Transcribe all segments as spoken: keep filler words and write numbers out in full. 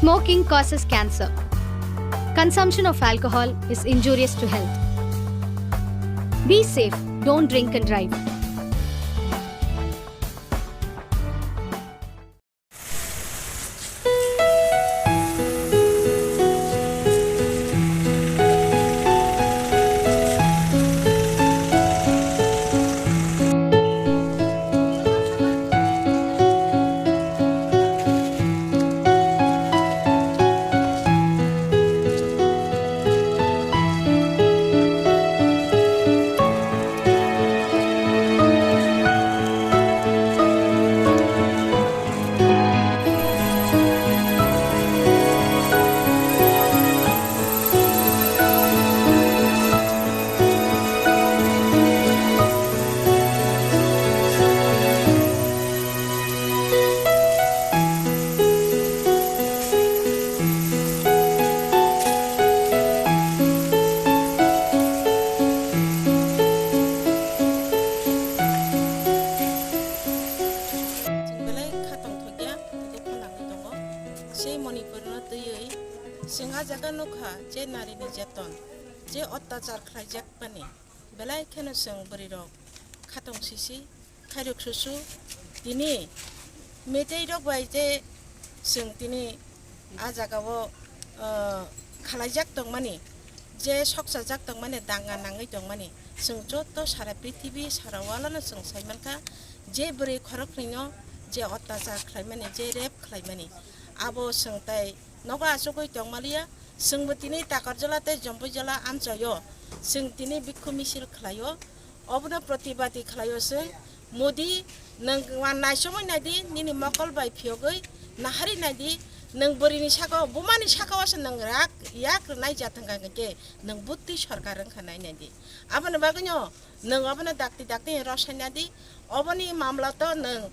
Smoking causes cancer. Consumption of alcohol is injurious to health. Be safe, don't drink and drive. Chwng belai kha tongthokya, dukhu nangwi tongo. Sei Manipurno twiwi chwng a jaga nukha, je narini jeton, je ottachar khlaijak bani, belai kheno chwng bwrwirok khatong sisi, khairok susu, tini meitei rok bai je chwng tini a jagao, ah, khalaijak tongmani, je soksajak tongmani, danga nangwi tongmani, chwng joto sara prithibi, sara world-no chwng sai mankha, je bwrwi khoroknwino je ottachar khlaimani, je rape khlaimani, abo chwng tai nogo achugwi tongmaliya. Chwngbo tini Takarjala tei Jompuijala amchoio chwng tini bikhu misil khlaio. Obono protibadi khlaio chwng. Modi, nwng wan naisomwi naidi, nini mokol bai phiyogwi nahari naidi, nwng bwrwini saka-o, bumani saka-o se nwng rak yak rwnai ja thangkha hwnkhe nwng bwtwi sorkar wngkha nai naidi. Aboni bagwino nwng obono dakti dakti rwsai naidi. Oboni mamla to nwng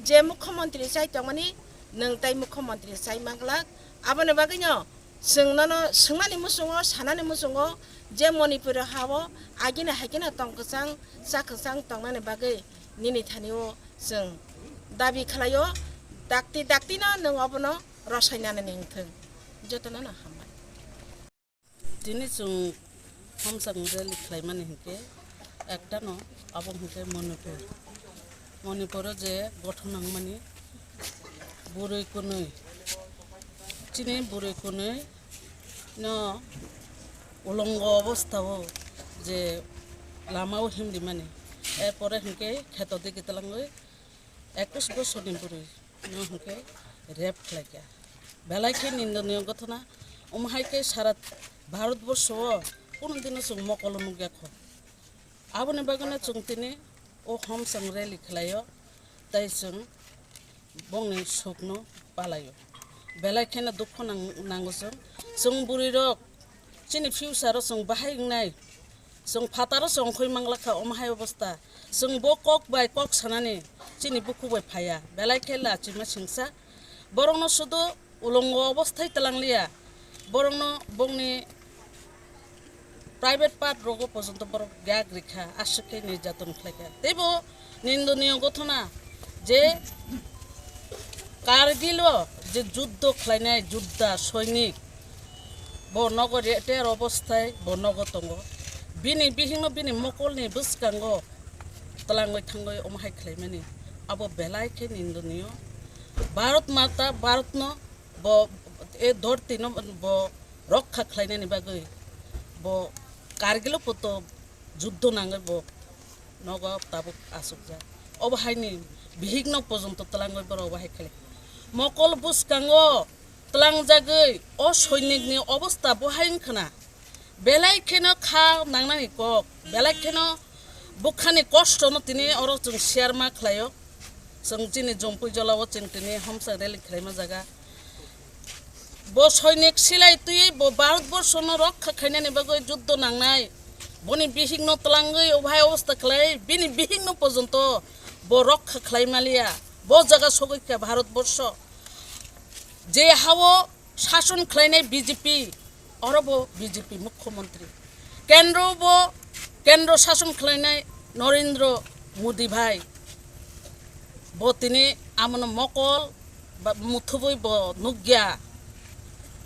je mukhyamantri chai tongmani, nwng tai mukhyamantri chai manglak. Aboni bagwino chwng nono swngmani muchungo, sanani muchungo, je Manipur ha-o agini haikhe no tong kwchang, cha kwchang tongnani bagwi nini thani-o chwng dabi khlaio, dakti daktino nwng obono rwsai nanani wngthung. Jotono no hambai. Tini chwng Homsang rally khlaimani hinkhe ektano abo hinkhe Manipur. Manipuro je gothon nangmani bwrwi kwnwi, chini bwrwi kwnwi no ulongo obostao je lamao himrimani, erpore hinkhe kheto digi twlangwi ekus bosorni bwrwi no hinkhe rape khlaikha. Belai khe nindoniyo gothona, omo hai khe sara Bharat borsho o kunu dino chwng mokolo nukya kho. Aboni bagwino chwng tini o Homsang rally khlaio, tei chwng bongni sukno palaio. Belai kheno dukhu nang-, nango chwng. Chwng bwrwirok chini future o chwng bahai wngnai, chwng phataro chwng khoi manglakha omo hai obostha. Chwng bo kok bai kok sanani chini bukhuk bai phaiya. Belai khe lachima singsa. Borokno sudu ulongo obosthai twlangliya. Borokno bongni private part rogo pojonto borok yak rikha, aswk khe nirjaton khlaikha. Teibo nindoniyo gothona je Kargilo je juddo khlainai judda soinik, bo nogo retire obosthai bo nogo tongo. Bini bihikno bini mokolni bwskango twlangwi thangwi omo hai khlaimani, abo belai khe nindoniyo. Bharat Mata, Bharatno bo, e dhortino bo rokha khlainani bagwi bo Kargilo poto juddo nangwi bo nogo tabuk asukjak. Obo haini bihikno pojonto twlangwi borok obo hai khlai. Mokol bwskango twlangjagwi o soinikni obostha bo hai wngkhwna. Belai kheno kha nangnani kok, belai kheno bwkhani kostono tini oro chwng share ma khlaio. Chwng chini Jompuijala o chwng tini Homsang rally khlaima jaga. Bo soinik silai twiwi bo Bharat borshono rokha khainani bagwi juddo nangnai. Boni bihikno twlangwi obo hai obostha khlai, bini bihikno pojonto bo rokha khlai maliya. Bo jaga sogwi kha Bharat borsho. Je hao shason khlainai B J P, oro bo B J P mukhyamantri. Kendro bo, kendro shason khlainai Narendra Modi bhai. Bo tini amono mokol ba muthubwi bo nukya.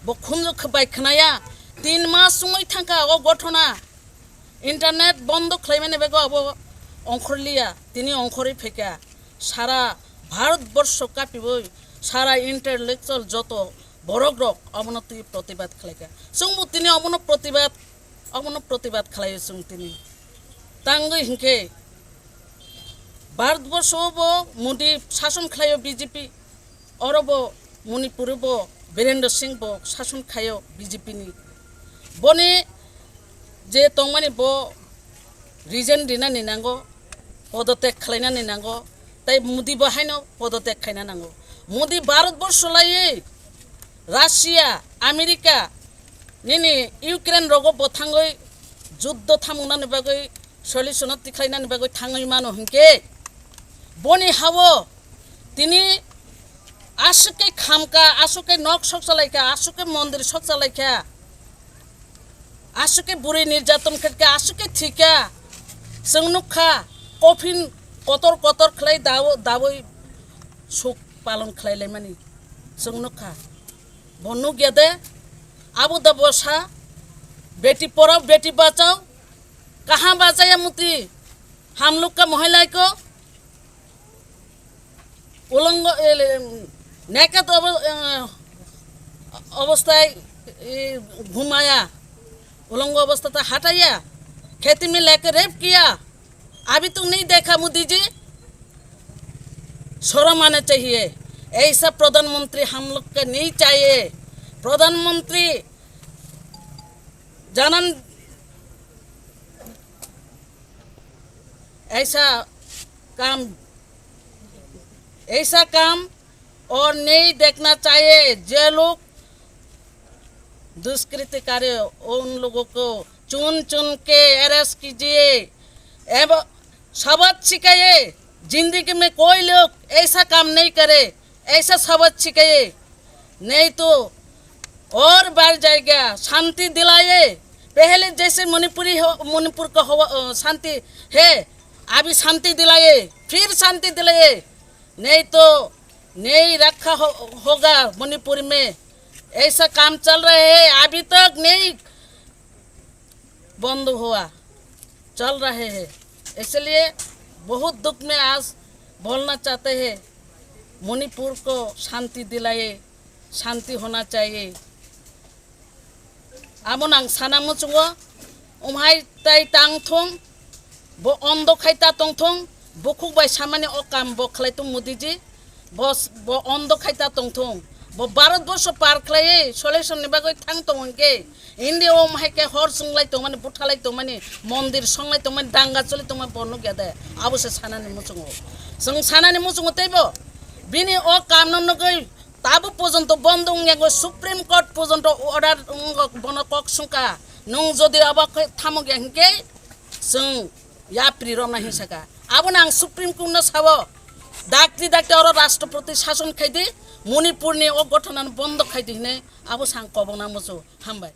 Bo khunju khe bai khnaya, tin mas wngwi thangkha o gothona. Internet bondo khlaimani bagwi abo ongkhorliya, tini ongkhorwi phaikha. Sara Bharat borsho kapiwi, sara intellectual joto borok rok obono twi protibad khlaikha. Chwngbo tini obono protibad, obono protibad khlaio chwng tini. Tangwi hinkhe Bharat borsho bo Modi sason khlaio B J P. Oro bo Manipur bo Birendra Singh bo sason khaio B J P ni. Boni je tongmani bo resign rinani nango, podotyak khlainani nango, tai Modi bo haino podotyak khaina nango. Modi Bharat borsho laiwi Russia, America, nini Ukraine rogo bo thangwi juddo thamungnani bagwi solution o tikhlainani bagwi thangwi mano hinkhe, boni hao tini aswk khe khamkha, aswk khe nok sok chalaikha, aswk khe mondir sok chalaikha, aswk khe bwrwi nirjaton khaikha, aswk khe thwikha, chwng nukha, coffin kotor kotor khlai dawo, dawi suk palon khlai laimani chwng nukha. Bo nukya de, abo da bosa, beti porao, beti bachao, kaha bachaya muti, ham log ka mohilai ko, ulongo, ele, naked obo-, eh, obostai, eh, ghumaya, ulongo obostai hataya, kheti mein leke rape kiya, अभी तक नहीं देखा मोदी जी, शर्म आना चाहिए। ऐसा प्रधानमंत्री हम लोग का नहीं चाहिए। प्रधानमंत्री जनन ऐसा काम, ऐसा काम और नहीं देखना चाहिए। जो लोग दुष्कृति करे, उन लोगों को चुन चुन के अरेस्ट कीजिए एवं सबक सिखाइए। जिंदगी में कोई लोग ऐसा काम नहीं करे, ऐसा सबक सिखाइए, नहीं तो और बढ़ जाएगा। शांति दिलाइए, पहले जैसे मणिपुरी हो, मणिपुर का हो, अ, शांति है, अभी शांति दिलाइए, फिर शांति दिलाइए, नहीं तो नहीं रखा हो, होगा मणिपुर में। ऐसा काम चल रहे हैं, अभी तक नहीं बंद हुआ, चल रहे हैं। इसलिए बहुत दुख में आज बोलना चाहते हैं, मणिपुर को शांति दिलाइए, शांति होना चाहिए। Amo nang sana muchungo, umhai tai tang thung, bo ondo khai ta tong thung, bukhuk bai samani o kam bo khlai tung Modi ji, bo, bo ondo khai ta tong thung, bo Bharat borsho par khlai solution ni bagwi thang tong hwnkhe, India o umhai khe hor chwnglai tongmani, buthalai tongmani, mondir songlai tongmani, danga choli tongmani bo nukya de, abo se sanani muchungo. Chwng sanani muchungo teibo, bini o kam no nugwi Tabuk porjonto bondo wngya, Supreme Court porjonto order wngkha, bono kok swngkha. Nwng jodi abo khe thamokya hinkhe chwng yapri romna hinwi sakha. Abono ang Supreme Court no sao, dakti dakti oro Rashtrapati sason khaidi, Manipurni o gothanano bondo khaidi hinwi abo sang kobongna muchungo. Hambai.